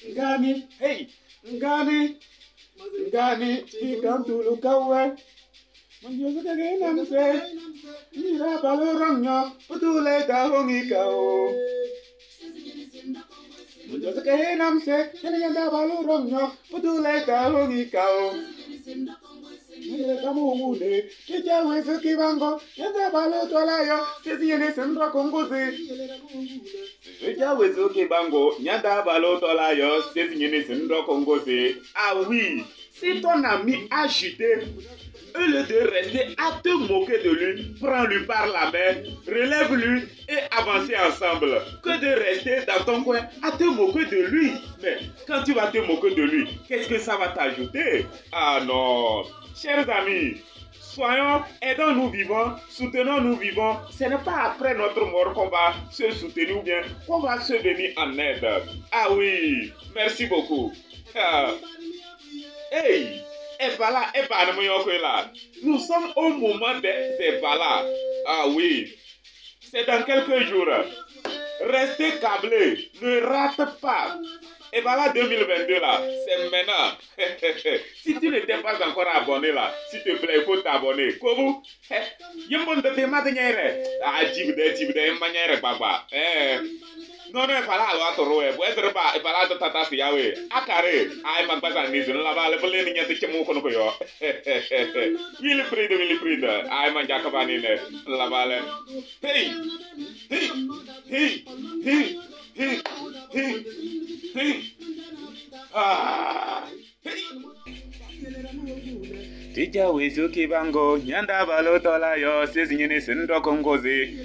Ngani, hey, ngani, ngani, ikamtulu kawe. Manjozuka namse, ira balorongyo, utule kahongi kao. Manjozuka namse, ira balorongyo, utule kahongi kao. Ah oui, si ton ami a chuté, au lieu de rester à te moquer de lui, prends-lui par la main, relève-lui et avancez ensemble. Que de rester dans ton coin à te moquer de lui. Mais quand tu vas te moquer de lui, qu'est-ce que ça va t'ajouter? Ah non. Chers amis, soyons, aidons-nous vivants, soutenons-nous vivants. Ce n'est pas après notre mort qu'on va se soutenir ou bien qu'on va se venir en aide. Ah oui, merci beaucoup. Ah. Hey! Et voilà, et voilà, nous sommes au moment des Ebala. Ah oui, c'est dans quelques jours. Restez câblés, ne rate pas. Et voilà 2022 là, c'est maintenant. Si tu n'étais pas encore abonné là, s'il te plaît, il faut t'abonner. Comment? Ah, baba. Non, non, fala alwa toro e, bo ba e fala to tata si yawe. Akare, ay magbasa ni zun la ba le bele ni nyante chemu kono ko yo. Wilfried, Wilfried, ay man jakaba ni ne la ba le. Hey! Hey! Hey! Hey! Hey! Hey! Hey! Ah! Hey! Tija wezuki bango, nyanda balotola yo, sezinyene sendo kongozi.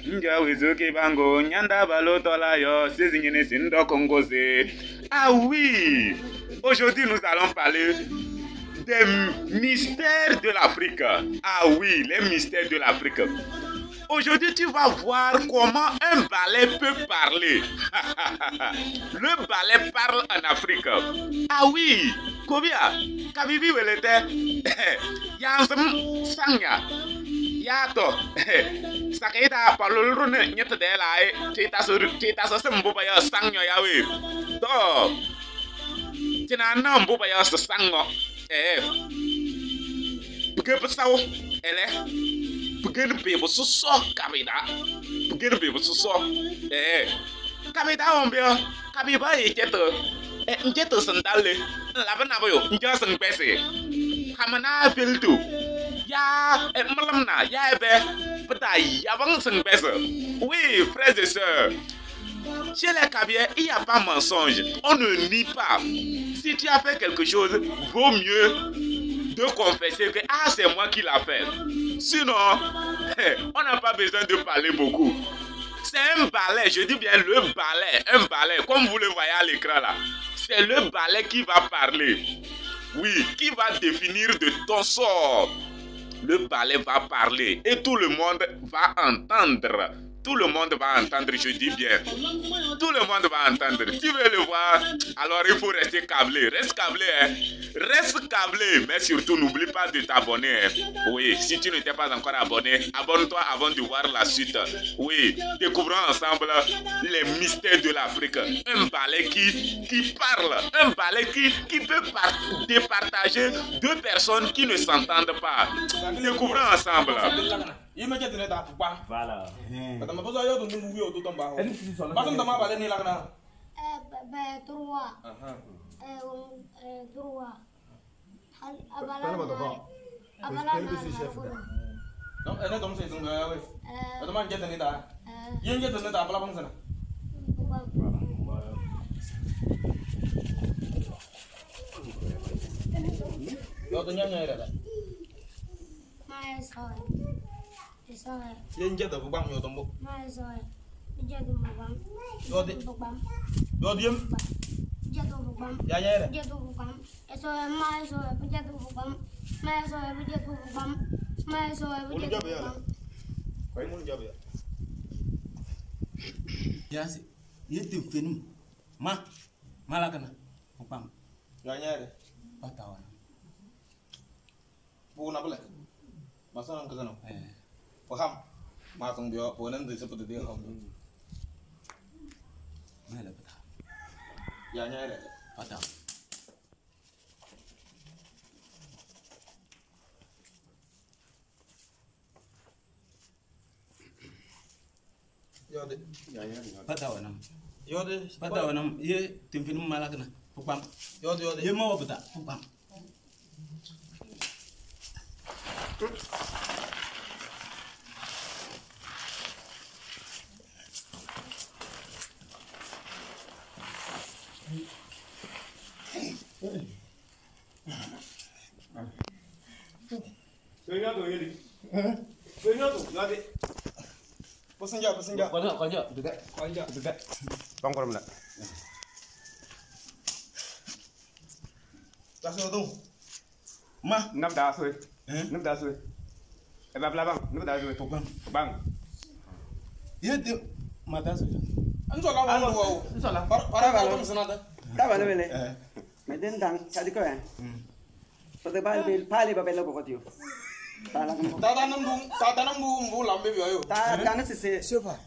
Nja wezuki bango, nyanda balotola yo, sezinyene sendo kongozi. Ah oui! Aujourd'hui, nous allons parler des mystères de l'Afrique. Ah oui, les mystères de l'Afrique. Aujourd'hui, tu vas voir comment un balai peut parler. Le balai parle en Afrique. Ah oui, combien? Kabibi welete. Yansum sanga. Yato. Sakita palulru ne nyete de la e. Chita so sembu pa ya sangyo ya we. To. Tina na mbu pa ya sango. Eh. Buke pesau. Ele. Begin people so so kabida. Begin people so so. Eh. Kabida ombio. Kabiba e jeto. Eh njeto sandale. La bana boyo njo sing pese. Kamana filtu. Ya malamna ya ebe. Peta ya bang sing pese. Oui, frères et sœurs. Chez les Kabyè, il n'y a pas mensonge. On ne nie pas. Si tu as fait quelque chose, vaut mieux de confesser que ah, c'est moi qui l'a fait. Sinon, on n'a pas besoin de parler beaucoup. C'est un balai, je dis bien le balai, un balai, comme vous le voyez à l'écran là. C'est le balai qui va parler. Oui, qui va définir de ton sort. Le balai va parler et tout le monde va entendre. Tout le monde va entendre, je dis bien. Tout le monde va entendre. Tu veux le voir? Alors il faut rester câblé. Reste câblé, hein. Reste câblé. Mais surtout, n'oublie pas de t'abonner. Hein. Oui, si tu ne t'es pas encore abonné, abonne-toi avant de voir la suite. Oui, découvrons ensemble les mystères de l'Afrique. Un balai qui parle. Un balai qui peut départager deux personnes qui ne s'entendent pas. Découvrons ensemble. Voilà. 马上不要，不能就是不得的好。没了不打。爷娘来了。不打。要的。不打我呢。要的。不打我呢，也顶非侬买了个呢，不管。要的要的。也没我不打，不管。不生叫，不生叫。关掉，关掉，对对，关掉，对对。帮过来了。打手动。妈，那不打水？嗯，那不打水。哎，爸爸帮，那不打水？不帮，不帮。也得没打水。你做老板我，你做了。把把把东西拿的。大把那边嘞。没电当，下这个哎。嗯。不得把把里把别老个丢。大能不大能不不浪费表哟。大大那是谁？小帕，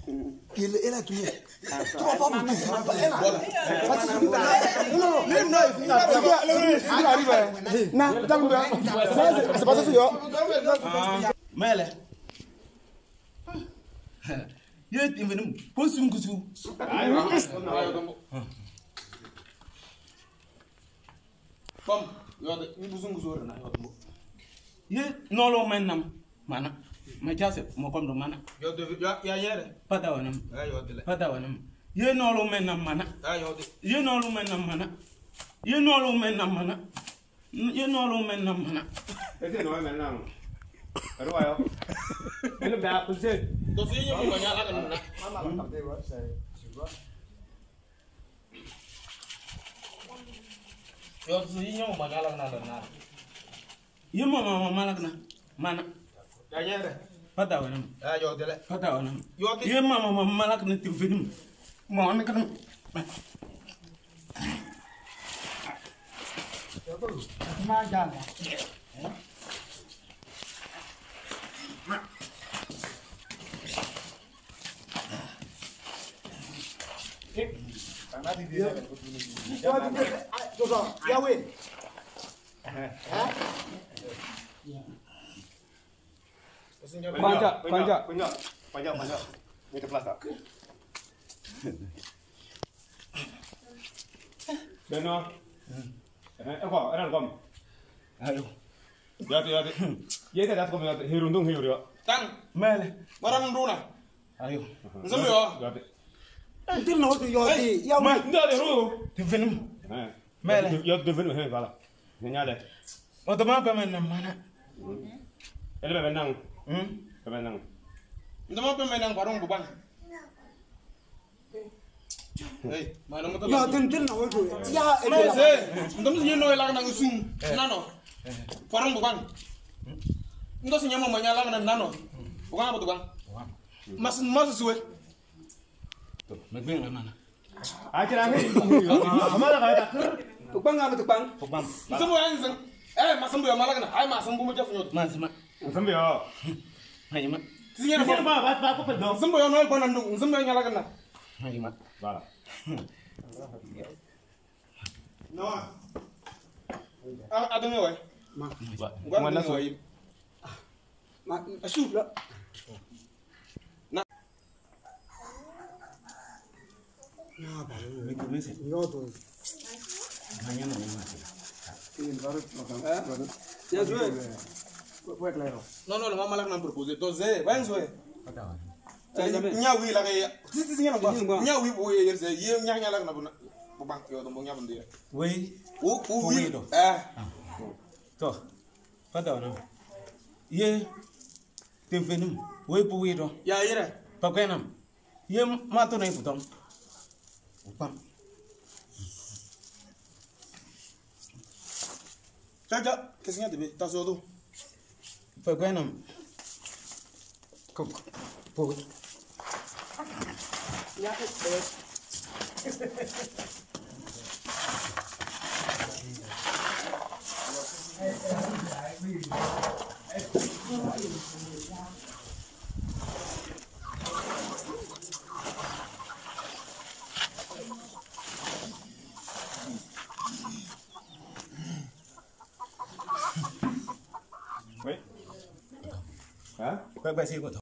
给了一拉多耶，多发不多，一拉。那那当然，是八十岁哟。没了。也因为侬不顺个手。帮，要得，你不顺个手的那要得不？Ye nolo men nam mana ma jase mo kom do mana yo de ya ya yere pata wanam ya yo de pata wanam ye nolo men nam mana ya yo de ye nolo men nam mana ye nolo men nam mana ye nolo men nam mana ese no men nam pero ayo ele ba pulse do si yo mo nya la kan na mama la capte wa c'est tu vois yo si yo mo nya la kan na ye mama malak na mana ya yere pata wanam ya yo de pata wanam yo de ye mama malak na tim mo ne kan ma ja na ya we关掉，关掉，关掉，关掉，关掉，没得 plus 啊。对喏，嗯，一块，一两个。哎呦，要得要得，也在那个没得，黑龙洞黑有了。当，没了，我让路呢。哎呦，你什么哟？要得。你老子要得要没？你要得路。得分。哎，没了。要得分，嘿，完了，人家嘞。我他妈不买那嘛呢？哎，你别弄。嗯，别弄。你他妈别买那个，不办。哎，买那么多。要等等那我说，呀，没事，你他妈是因为那个那个孙，那喏，反正不管。你都是你妈妈家那个那喏，不管不管。马是马是谁？没病了嘛呢？啊，这两个，他妈的还打？不管啊，不管。不管。你怎么样子？哎，马上不要马那个呢？哎，马上不么叫什么？马什么？什么要？哎妈！今天把把把不分钟。什么要那个难度？什么要那个呢？哎妈！完了。喏。啊啊，等会。妈。我那水。妈，啊，输了。那。那把没没事。要多。Ya joué. No No, no, mama la proposé. Entonces, vayan jouer. Nya wi la ke. Si si nya ba. Nya wi bo ye yerse ye nya nya la na bo bank yo do nya bonde. Oui. O o wi. Eh. To. Pata wana. Ye tenfenum. Oui pour oui do. Ya yere. Pa kwenam. Ye ma to na iputom. Upam. Jaja, qu'est-ce qu'il y a de bien? T'as sur dos. Pa kwenam. Kok. Po. Ya. Kpɛkpɛsɩ kɔtɔ.